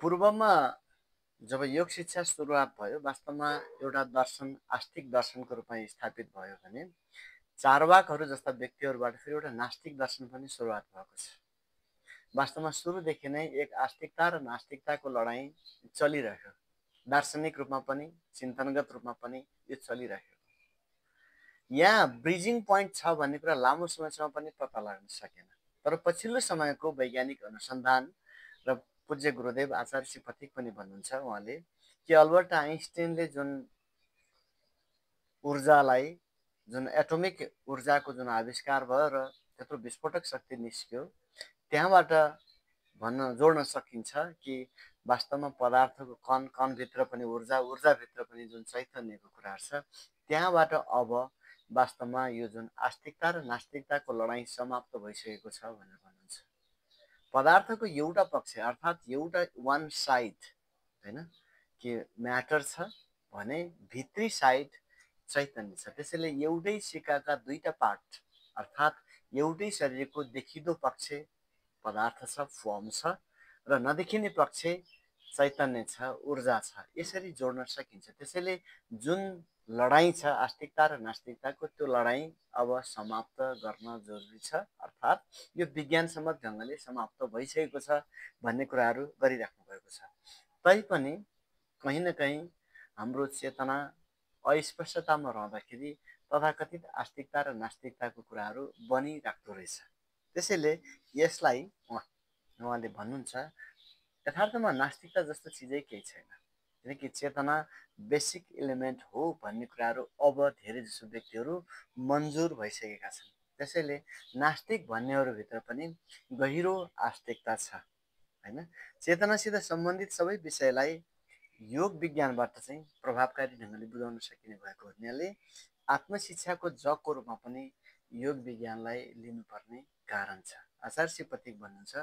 पूर्वमा जब योग शिक्षा सुरुवात भयो वास्तवमा एउटा दर्शन आस्तिक दर्शनको रूपमा स्थापित भयो भने चारवाकहरू जस्ता व्यक्तिहरूबाट फेरि एउटा नास्तिक दर्शन पनि सुरुवात भएको छ। वास्तवमा सुरुदेखि नै एक आस्तिकता र नास्तिकताको लडाईँ चलिरह्यो। दार्शनिक रूपमा पनि चिन्तनगत रूपमा पनि यो चलिरह्यो। यहाँ ब्रिजिङ पोइन्ट छ भन्ने कुरा लामो समयसम्म पनि पत्ता लाग्न सकेन। तर पछिल्लो समयको वैज्ञानिक अनुसन्धान र पूज्य गुरुदेव आचार्य श्री पथिक पनि भन्नुहुन्छ उहाँले कि अल्बर्ट आइन्स्टाइनले जुन ऊर्जालाई जुन एटोमिक ऊर्जाको जुन आविष्कार भयो र त्यत्रो विस्फोटक शक्ति निस्क्यो त्यहाँबाट भन्न जोड्न सकिन्छ कि वास्तवमा पदार्थको कण कणभित्र पनि ऊर्जा ऊर्जाभित्र पनि जुन चैतन्यको कुरा छ त्यहाँबाट अब वास्तवमा यो जुन आस्तिकता र नास्तिकताको लडाईँ समाप्त भइसकेको छ भनेर भन्नुहुन्छ। पदार्थको एउटा पक्ष अर्थात् एउटा वान साइड हैन के म्याटर छ भने भित्री साइड चैतन्य छ। त्यसैले एउटै सिक्काका दुईटा पार्ट अर्थात् एउटै शरीरको देखिदो पक्ष पदार्थ छ, फर्म छ र नदेखिने पक्ष चैतन्य छ, ऊर्जा छ। यसरी जोड्न सकिन्छ। त्यसैले जुन लडाईँ छ आस्तिकता र नास्तिकताको त्यो लडाईँ अब समाप्त गर्न जरुरी छ अर्थात् यो विज्ञानसम्मत ढङ्गले समाप्त भइसकेको छ भन्ने कुराहरू गरिराख्नु भएको छ। तैपनि कहीँ न कहीँ हाम्रो चेतना अस्पष्टतामा रहँदाखेरि तथाकथित आस्तिकता र नास्तिकताको कुराहरू बनिराख्दो रहेछ। त्यसैले यसलाई उहाँले भन्नुहुन्छ यथार्थमा नास्तिकता जस्तो चिजै केही छैन। किनकि चेतना बेसिक एलिमेन्ट हो भन्ने कुराहरू अब धेरै जसो व्यक्तिहरू मन्जुर भइसकेका छन्। त्यसैले नास्तिक भन्नेहरूभित्र पनि गहिरो आस्तिकता छ हैन। चेतनासित सम्बन्धित सबै विषयलाई योग विज्ञानबाट चाहिँ प्रभावकारी ढङ्गले बुझाउन सकिने भएको हुनाले आत्मशिक्षाको जगको रूपमा पनि योग विज्ञानलाई लिनुपर्ने कारण छ। आचार्य श्री पथिक भन्नुहुन्छ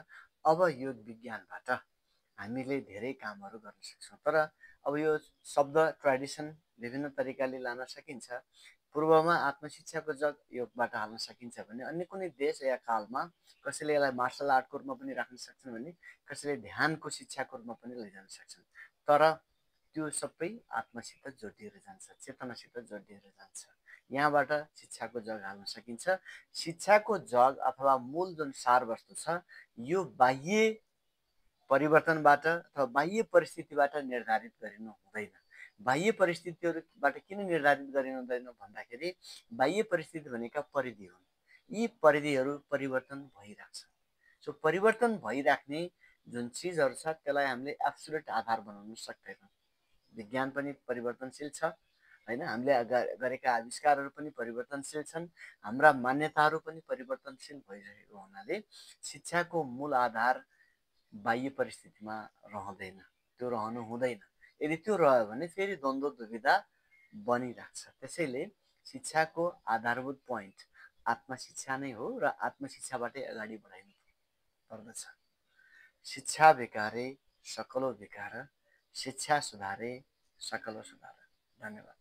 अब योग विज्ञानबाट हामीले धेरै कामहरू गर्न सक्छौँ। तर अब यो शब्द ट्रेडिसन विभिन्न तरिकाले लान सकिन्छ। पूर्वमा आत्मशिक्षाको जग योगबाट हाल्न सकिन्छ भने अन्य कुनै देश या कालमा कसैले यसलाई मार्शल आर्टको रूपमा पनि राख्न सक्छन् भने कसैले ध्यानको शिक्षाको रूपमा पनि लैजान सक्छन्। तर त्यो सबै आत्मासित जोडिएर जान्छ, चेतनासित जोडिएर जान्छ। यहाँबाट शिक्षाको जग हाल्न सकिन्छ। शिक्षाको जग अथवा मूल जुन सारवस्तु छ यो बाह्य परिवर्तनबाट अथवा बाह्य परिस्थितिबाट निर्धारित गरिनु हुँदैन। बाह्य परिस्थितिहरूबाट किन निर्धारित गरिनु हुँदैन भन्दाखेरि बाह्य परिस्थिति भनेका परिधि हुन्। यी परिधिहरू परिवर्तन भइराख्छ। सो परिवर्तन भइराख्ने जुन चिजहरू छ त्यसलाई हामीले एब्सोल्युट आधार बनाउन सक्दैनौँ। विज्ञान पनि परिवर्तनशील छ हैन। हामीले गरेका आविष्कारहरू पनि परिवर्तनशील छन्। हाम्रा मान्यताहरू पनि परिवर्तनशील भइरहेको हुनाले शिक्षाको मूल आधार बाह्य परिस्थितिमा रहँदैन, त्यो रहनु हुँदैन। यदि त्यो रह्यो भने फेरि द्वन्द्व दुविधा बनिराख्छ। त्यसैले शिक्षाको आधारभूत पोइन्ट आत्मशिक्षा नै हो र आत्मशिक्षाबाटै अगाडि बढाइनु पर्दछ। शिक्षा विकारे सकलो विकार, शिक्षा सुधारे सकलो सुधार। धन्यवाद।